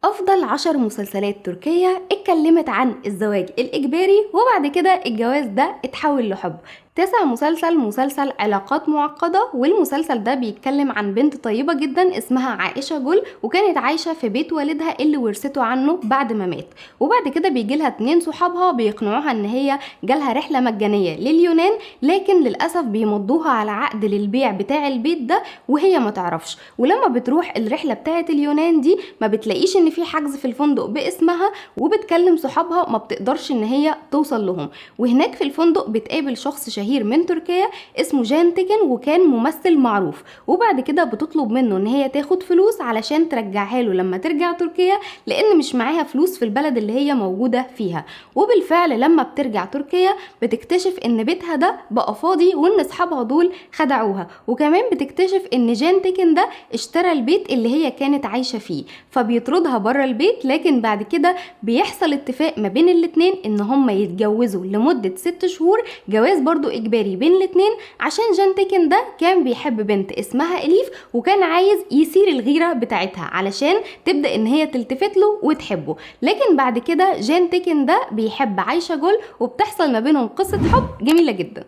أفضل 10 مسلسلات تركية اتكلمت عن الزواج الإجباري وبعد كده الجواز ده اتحول لحب. تاسع مسلسل علاقات معقدة، والمسلسل ده بيتكلم عن بنت طيبة جدا اسمها عائشة جول، وكانت عايشة في بيت والدها اللي ورثته عنه بعد ما مات. وبعد كده بيجي لها 2 صحابها بيقنعوها ان هي جالها رحلة مجانية لليونان، لكن للأسف بيمضوها على عقد للبيع بتاع البيت ده وهي ما تعرفش. ولما بتروح الرحلة بتاعة اليونان دي ما بتلاقيش ان في حجز في الفندق باسمها، وبتكلم صحابها ما بتقدرش ان هي توصل لهم. وهناك في الفندق بتقابل شخص شهير من تركيا اسمه جان تيكن، وكان ممثل معروف. وبعد كده بتطلب منه ان هي تاخد فلوس علشان ترجعها له لما ترجع تركيا، لان مش معاها فلوس في البلد اللي هي موجودة فيها. وبالفعل لما بترجع تركيا بتكتشف ان بيتها ده بقى فاضي وان اصحابها دول خدعوها، وكمان بتكتشف ان جان تيكن ده اشترى البيت اللي هي كانت عايشة فيه، فبيطردها بره البيت. لكن بعد كده بيحصل اتفاق ما بين الاتنين ان هما يتجوزوا لمدة 6 شهور، جواز برضو اجباري بين الاتنين، عشان جان تيكن ده كان بيحب بنت اسمها اليف وكان عايز يثير الغيرة بتاعتها علشان تبدأ ان هي تلتفت له وتحبه. لكن بعد كده جان تيكن ده بيحب عايشة جول، وبتحصل ما بينهم قصة حب جميلة جدا.